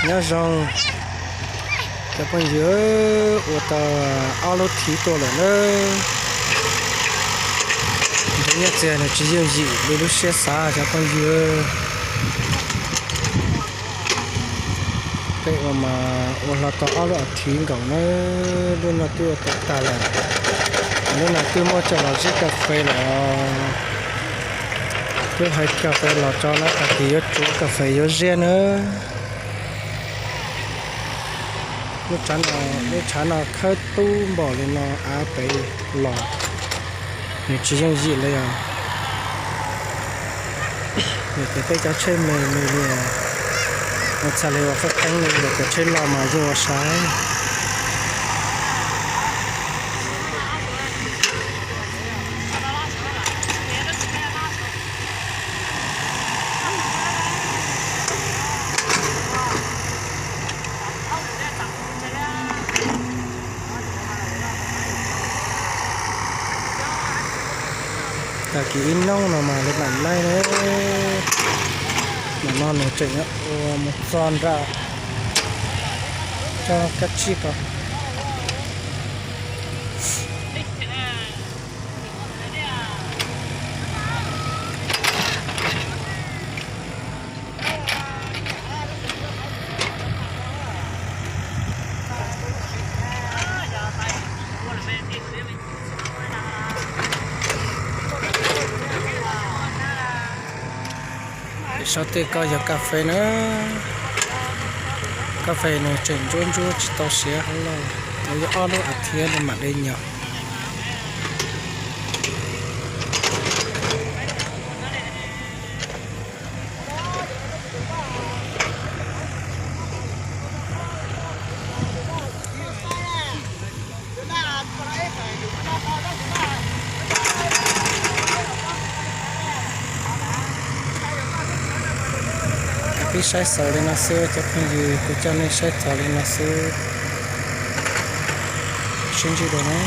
Nyob zoo cov phooj ywg, ua tau ob lub thiv tuaj lawm na. Ntshe nyob txiag nws tsis yooj yim li lub siab xav cov phooj ywg. Peb ua mas ua hlo tau ob lub as thiv nkaus na, lub no twb ua tau tag lawm, lub no twb muab coj los ziab kas fes lawm. Twb hais kas fes los tso na, tag kis yuav tsuav kas fes yuav ziab na. Lub tshav no khawb tub npaum li no av pem los, nws tsis yooj yim li os. Vim tias peb cov tsheb me me li, ua txhaj li ua qab qeeb li, yog cov tsheb loj mas yeej ua sai. Tag kis ib hnub no mas li mam laij na. Mam no nws tseem ua mus txog nram tsob kab tsib ko. Saum tej ko yog kas fes na. Kas fes nws tseem ntsuab ntsuab tsis tau siav hauv lauj, tau ob lub as thiv li mam li nyog. Peb saib xaus li no xwb cov phooj ywg, kuv coj nej saib txog li no xwb. Sib ntsib dua na.